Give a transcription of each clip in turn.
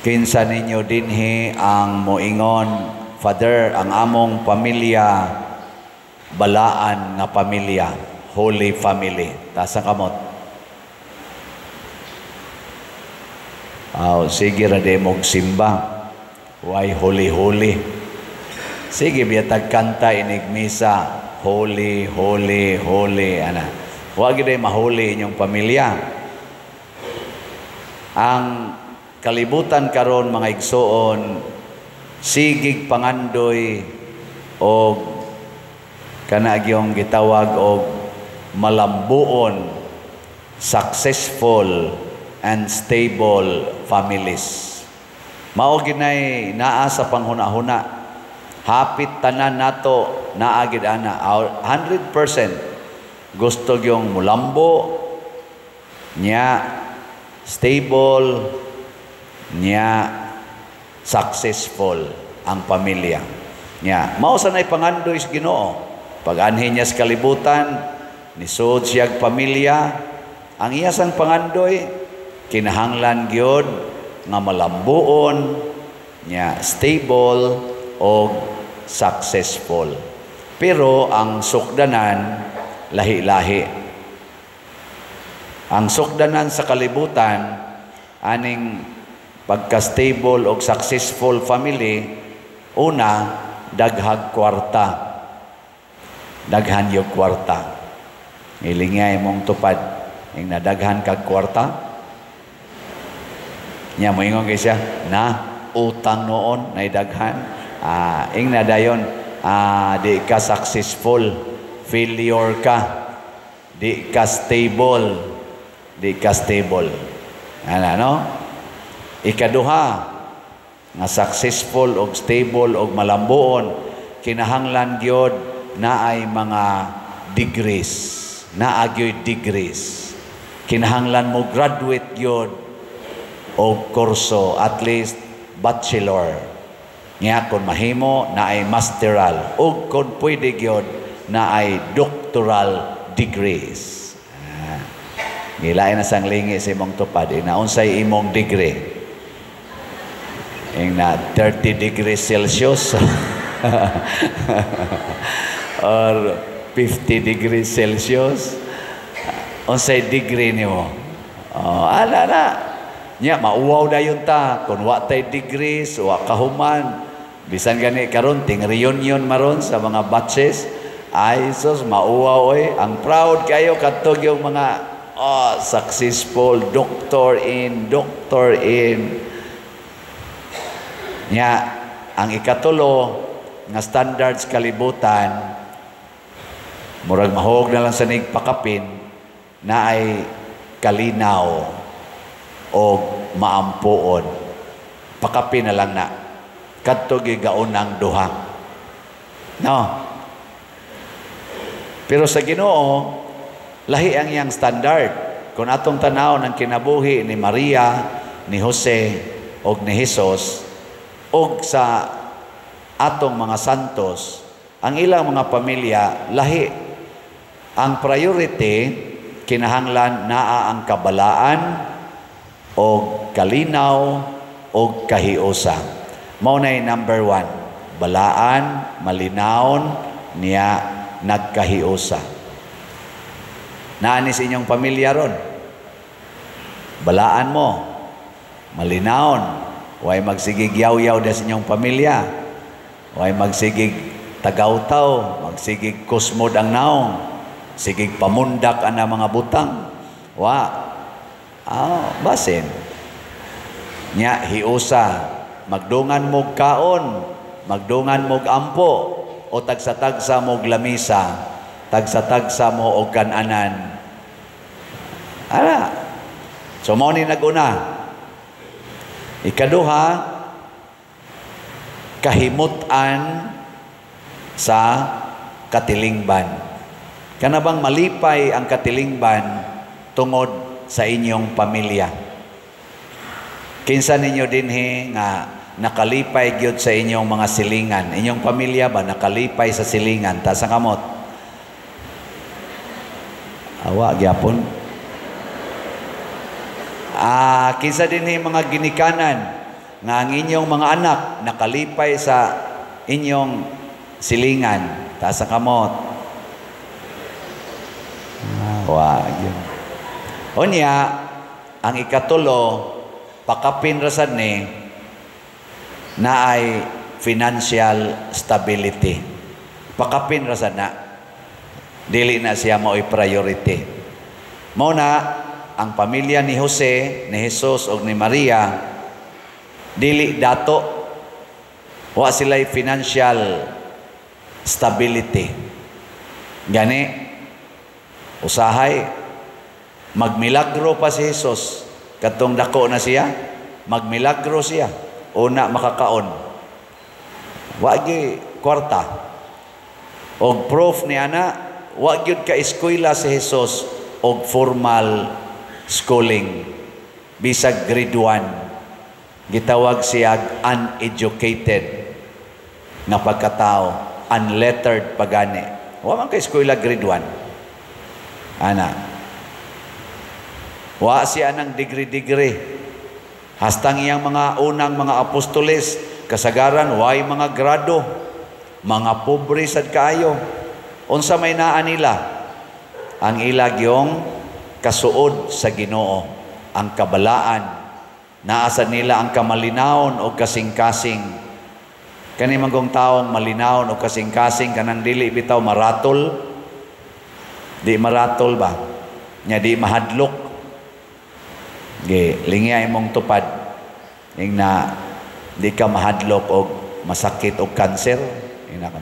Kinsa ninyo dinhi ang moingon, "Father, ang among pamilya balaan nga pamilya, holy family"? Taas ang kamot. Aw, sige ra di mog simba. Why holy holy? Sige biyatag kanta inig misa, holy, holy, holy ana. Wa gid mahuli inyong pamilya. Ang kalibutan karon, mga igsoon, sigig pangandoy og kana gyung gitawag og malambuon, successful and stable families. Mao ginay naa sa panghuna-huna. Hapit tanan nato naa gid ana 100% gusto gyung mulambo nya, stable nya, successful ang pamilya nya. Mao sa nay pangandoy sa Ginoo pag-anhi niya sa kalibutan, nisud siyag pamilya. Ang iya sang pangandoy, kinahanglan gyud nga malambuon nya, stable og successful. Pero ang sukdanan lahi-lahi. Ang sukdanan sa kalibutan aning pagka-stable og successful family, una, daghag kwarta. Daghan yung kwarta. Ilingay mong tupad. Yung nadaghan kag kwarta. Nya moingon kay siya, na utang noon na daghan. Ing na dayon, di ka successful, failure ka. Di ka stable. Di ka stable. Ana, no? Ikaduha nga successful og stable og malambuon, kinahanglan gyud naay mga degrees. Naa gyoy degrees. Kinahanglan mo graduate gyud og kurso, at least bachelor. Nya kung mahimo naay masteral ug kung pwede gyud naay doctoral degrees. Ngilain na sang lingi sa imong tupad, ina unsay imong degree? Ing na 30 degrees Celsius or 50 degrees Celsius? Unsay degree nimo? Oh, ala na. Nya mauwaw dayon ta kung wa tay degrees, wa kahuman. Bisan gani karon ting reunion maron sa mga batches. Ay sus, mauwaw oy. Ang proud kayo kadto yung mga, oh, successful doctor in, doctor in. Nya ang ikatulo nga standards kalibutan, murag mahog na lang sa nigpakapin, na ay kalinaw o maampuon. Pakapin na lang na. Kadto gigaunang duha. No. Pero sa Ginoo, lahi ang iyang standard. Kung atong tanaw ng kinabuhi ni Maria, ni Jose, og ni Jesus, og sa atong mga santos, ang ilang mga pamilya lahi. Ang priority, kinahanglan naa ang kabalaan og kalinaw og kahiusa. Mao nay number 1, balaan, malinawon, niya nagkahiusa. Naa ni sa inyong pamilya ron. Balaan mo, malinawon, way magsigig yaw-yaw da sa inyong pamilya, way magsigig tagaw-taw, magsigig kusmod ang naong, sigig pamundak ana mga butang. Wa. Basin. Nya hiusa, magdungan mog kaon, magdungan mog ampo, o tagsa-tagsa mog lamisa, tagsa-tagsa mo og kananan. Ara. So mao ni naguna. Ikaduha, kahimutan sa katilingban. Kana bang malipay ang katilingban tungod sa inyong pamilya? Kinsa ninyo dinhi nga nakalipay gyud sa inyong mga silingan? Inyong pamilya ba nakalipay sa silingan? Taas ang kamot. Awa gyapon. Kinsa dinhi mga ginikanan Nga ang inyong mga anak nakalipay sa inyong silingan. Taas ang kamot. Wa gyud. Unya, ang ikatulo, pakapin ra sad ni naay financial stability. Pakapin ra sad na. Dili na siya mao'y priority. Mao na ang pamilya ni Jose, ni Jesus ug ni Maria dili dato, wa sila'y financial stability. Gani usahay magmilagro pa si Jesus katong dako na siya, magmilagro siya una makakaon. Wa gyud kwarta. Og proof ni ana, wa gyud ka eskwela si Jesus og formal schooling, bisag grade 1. Gitawag siya uneducated nga pagkatao, unlettered pagani. Wa man ka eskwela grade 1 ana. Wa siya ng degree-degree. Hastang iyang mga unang mga apostoles, kasagaran way mga grado, mga pobre sad kaayo. Unsa may naa nila? Ang ila gyong kasuod sa Ginoo, ang kabalaan. Naa sad nila ang kamalinawon o kasing-kasing. Kani manggong taong malinawon o kasing-kasing, kanang dili bitaw maratol. Di maratol ba? Nya di mahadlok. Ge, lingya imong tupad. Ing na di ka mahadlok og masakit og kanser. Ina ka.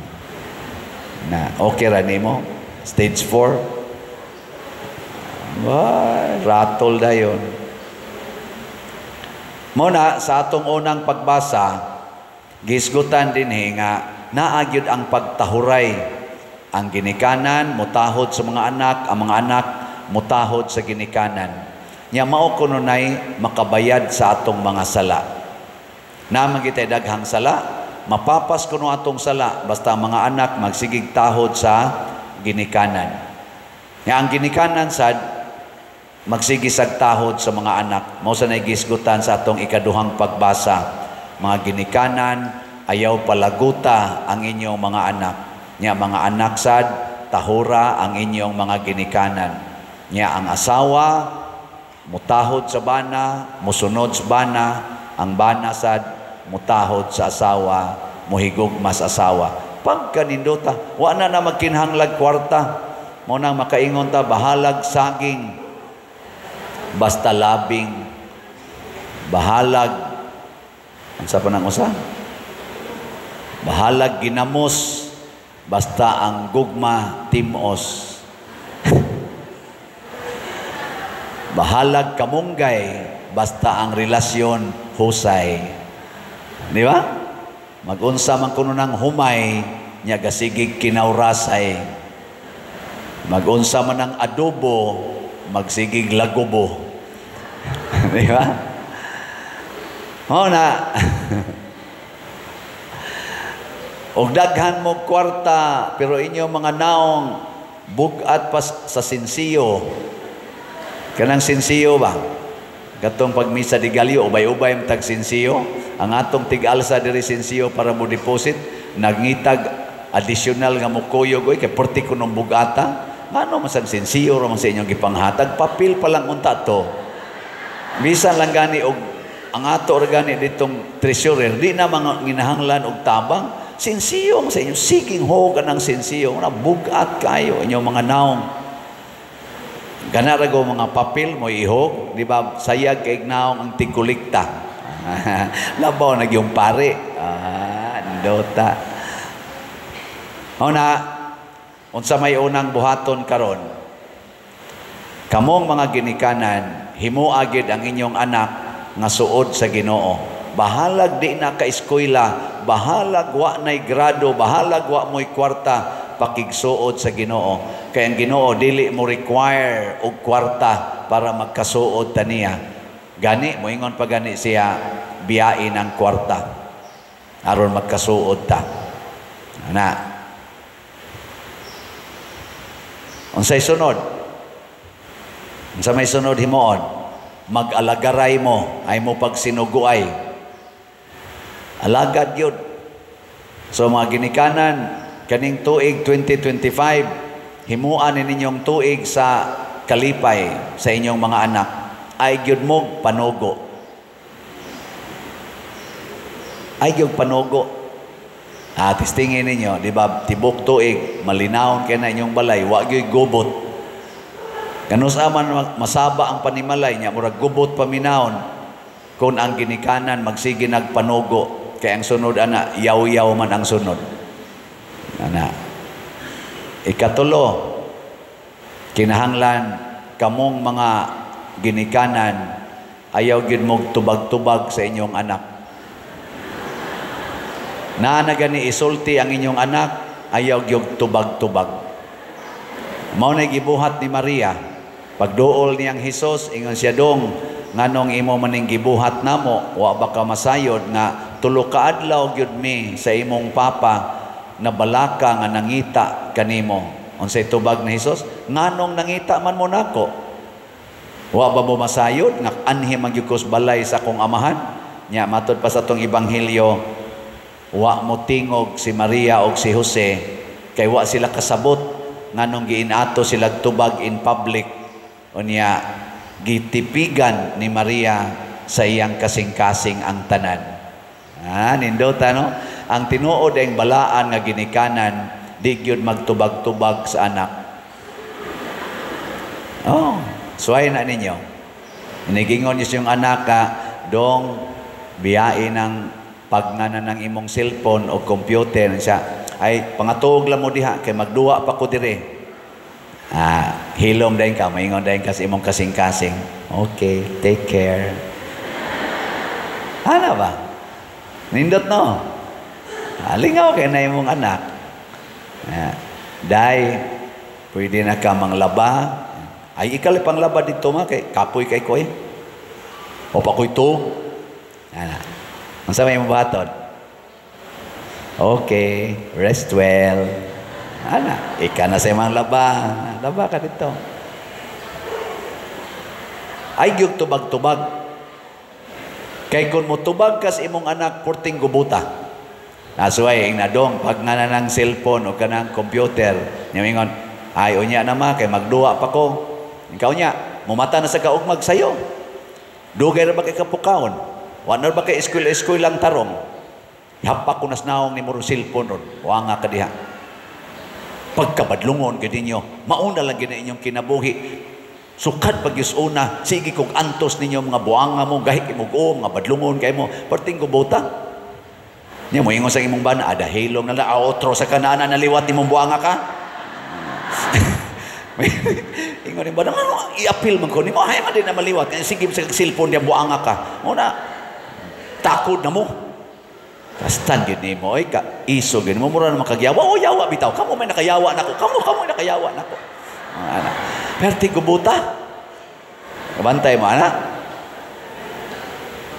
Na okay ra nimo? Stage 4. Wah, ratol dayon. Mao na sa atong unang pagbasa, gisgutan dinhi nga naa gyud ang pagtahuray. Ang ginikanan mutahod sa mga anak, ang mga anak mutahod sa ginikanan. Nya mao kununay makabayad sa atong mga sala. Naa man kitay daghang sala, mapapas kuno atong sala basta ang mga anak magsigig tahod sa ginikanan. Nya ang ginikanan sad magsige sag tahod sa mga anak. Mao sa gisgutan sa atong ikaduhang pagbasa. Mga ginikanan, ayaw palaguta ang inyong mga anak. Nya mga anak sad, tahura ang inyong mga ginikanan. Nya ang asawa mutahod sa bana, musunod sa bana, ang bana sad mutahod sa asawa, muhigugma sa asawa. Pagkanindota, wa na na magkinahanglag kwarta. Mao nang makaingon ta, bahalag saging, basta labing, bahalag, unsa pa nang usa? Bahalag ginamos, basta ang gugma timos. Bahalag kamunggay, basta ang relasyon husay. Di ba? Magunsa man kuno ng humay, nya gasigig kinaurasay. Magunsa man ang adobo, magsigig lagubo. Di ba? Mao na. Og daghan mo kwarta, pero inyo mga naong bugat pa sa sinsiyo. Kanang sinsiyo ba? Katong pagmisa di Galyo, ubay-ubay ang tag sinsiyo. Ang atong tig-alsa diri sinsiyo para mo deposit, nagngitag additional nga mukuyog, oy, kay perti kunong bugata. Ngano man sang sinsiyo ra man sa inyong gipanghatag, papel pa lang unta to. Bisan lang gani og ang ato ra gani ditong treasurer, di na mga ginahanglan og tabang. Sinsiyo man sa inyo, siging hogan ang sinsiyo, na bugat kayo inyong mga naong. Gana ra go mga papel mo ihog, di ba? Sayag kay naong ang tigkulikta. Labaw na gyung pare. Ndota. Mao na unsa may unang buhaton karon? Kamong mga ginikanan, himoa gyud ang inyong anak nga suod sa Ginoo. Bahalag di na ka-eskwela, bahalag wa nay grado, bahalag wa mo'y kwarta, pakigsuod sa Ginoo. Kay ang Ginoo dili mo require og kwarta para magkasuod ta niya. Gani moingon pa gani siya, biyain ang kwarta aron magkasuod ta. Ana. Unsay sunod? Unsa may sunod himuon? Mag-alagaray mo, ay mo pagsinuguay. Alagad yun. So mga ginikanan, kaning tuig 2025, himuan ni ninyong tuig sa kalipay sa inyong mga anak. Ay gyud mo panugo. Ay gyud panugo. Ah, testingin ninyo, di ba, tibok tuig, malinawon kay na inyong balay, wa gyud gubot. Kanus man masaba ang panimalay niya, murag gubot paminawon kung ang ginikanan magsige nagpanugo, kay ang sunod ana, yaw-yaw man ang sunod. Ana. Ikatulo, kinahanglan kamong mga ginikanan ayaw gyud mog tubag-tubag sa inyong anak. Naa na gani isulti ang inyong anak, ayaw gyud tubag-tubag. Mao na gibuhat ni Maria. Pagduol niyang Hesus, ingon siya, "Dong, nganong imo maning gibuhat namo? Wa ba ka masayod nga tulo ka adlaw gyud mi sa imong papa na balaka nga nangita kanimo?" Unsay tubag ni Hesus? "Nganong nangita man mo nako? Wa ba mo masayod nga anhi man gyud ko sa balay sa akong amahan?" Nya matod pa sa atong ebanghelyo, wa mo tingog si Maria og si Jose kay wa sila kasabot nganong giinato sila tubag in public. Unya gitipigan ni Maria sa iyang kasing-kasing ang tanan. Ah, nindota, no? Ang tinuod ang balaan nga ginikanan di gyud magtubag-tubag sa anak. Oh, suway na ninyo. Inigingon niyo yung anak ka, "Dong, biyain ang pagngana ng imong cellphone o computer." Siya, "Ay, pangatuog lang mo diha, kay magduwa pa ko dire." Ah, hilom dayon ka, maingon dayon ka sa imong kasing-kasing, "Okay, take care." Ano ba? Nindot, no? Lingaw kay na imong anak. Ah, "Day, pwede na ka manglaba." "Ay, ikaw pang laba dito ma, kay kapoy kay ko eh. O pa ko'y tuog." Ana. Ang sa may mabaton? "Okay, rest well." Ana, ika na sa imong laba. Laba ka dito. Ay, gyud tubag-tubag. Kay kung mo tubag ka sa imong anak, porting gubuta. Nasuway, ing nadong, pag nga na ng cellphone o kanang computer, niya ingon, "Ay, unya na ma, kay magduwa pa ko." Ikaw niya, mumata na sa kaugmag sayo. Dugay ra ba kay kapukawon? Wa na ba kay eskwela-eskwela lang tarong? Hapak ko nas naong ni murong cellphone ron. Wa nga ka diha. Pagkabadlungon gid ninyo, mauna lang gid inyong kinabuhi. Sukad pag una, sige kog antos ninyo, mga buanga mo, gahi kay mo, mga badlungon kay mo, perting gubuta. Nya mo ingon sa imong bana, "Ada hilom na lang, ah, otro sa kanana naliwat nimong buanga ka." Ingon ni bana, "Ano, i-appeal man ko nimo, ay man din na maliwat, kaya sige sa cellphone diya buanga ka." Mo na takod na mo. Kastan gid nimo oy ka iso gid mo, mura na makagyawa. "Oh, yawa bitaw. Kamo may nakayawa nako. Kamo kamo may nakayawa nako." Ana. Perti gubuta. Kabantay mo ana.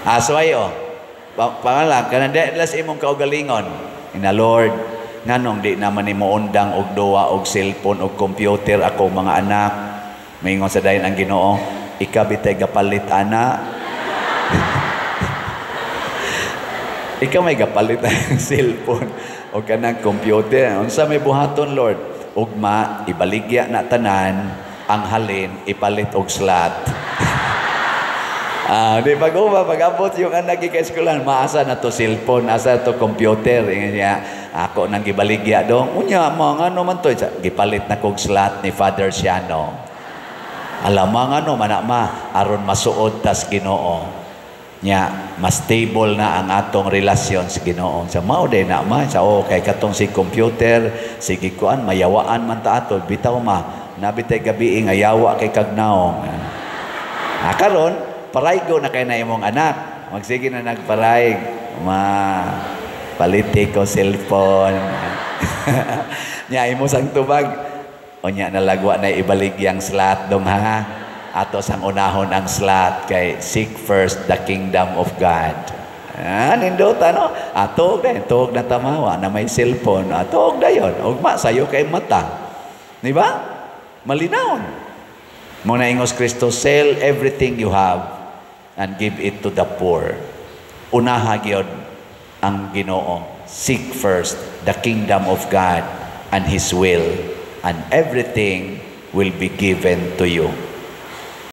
Aso ay oh. Pangalan kanang di sa imong kaugalingon. Ina, "Lord, nganong di naman nimo undang og duwa og cellphone og computer ako mga anak?" Maingon sa dayon ang Ginoo, "Ikaw bitay gapalit ana. Ikaw may gapalit ang cellphone o kanang computer." "Unsa may buhaton, Lord?" "Ugma ibaligya na tanan, ang halin ipalit og slot." Ah, di pag uma pag-abot yung anak kay eskwelahan, "Maasa na to cellphone, asa to computer?" Ingon niya, "Ako nang gibaligya, dong." "Unya, mga ano man to?" "Gipalit na kog slot ni Father Siano." "Alam mo ano man ma, aron masuod tas Ginoo. Nya, mas stable na ang atong relasyon sa Ginoo." Sa mao day na ma, sa oh, kay katong si computer, sige kuan mayawaan man ta ato, bitaw ma, nabitay gabi nga yawa kay kagnaong. Ah, karon paraygo na kay na imong anak. Magsige na nagparayg. "Ma, paliti ko cellphone." Nya imo sang tubag. "Unya nalagwa na ibalik yang slot, dong ha. Ato sang unahon ang slot kay seek first the kingdom of God." Ah, nindota no? Atog na, tuog na tamawa na may cellphone. Atog na yon. Ugma sayo kay mata. Di ba? Malinawon. Muna ingos Kristo, "Sell everything you have and give it to the poor." Unaha gyud ang Ginoo. Seek first the kingdom of God and His will, and everything will be given to you.